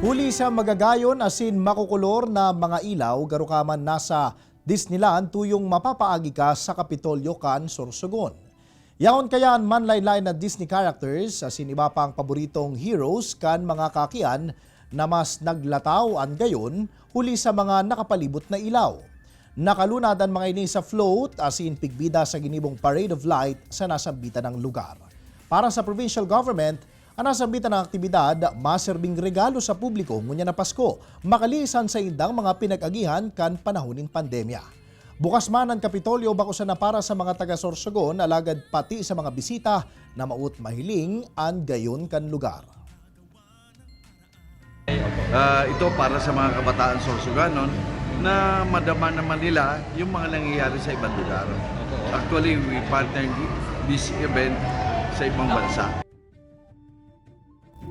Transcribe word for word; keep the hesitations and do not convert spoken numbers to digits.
Huli sa magagayon asin makukulor na mga ilaw, garo ka man nasa Disneyland, tuyong mapapaagi ka sa Kapitolyo kan Sorsogon. Yaon kaya an manlaen-laen na Disney characters asin iba pang paboritong heroes kan mga kakian na mas naglataw an gayon huli sa mga nakapalibot na ilaw. Nakalunad an mga ini sa float asin pigbida sa ginibong Parade of Light sa nasambitan na lugar. Para sa provincial government, an nasambitan na aktibidad maserbing regalo sa publiko ngunyan na Pasko, makalisan sa indang mga pinag-agihan kan panahon nin pandemya. Bukas man an Kapitolyo bako sana para sa mga taga Sorsogon, alagad pati sa mga bisita na maot mahiling an gayon kan lugar. Ah, ito para sa mga kabataan Sorsoganon na madama naman nila yung mga nangyayari sa ibang lugar. Actually, we partnered this event sa ibang bansa.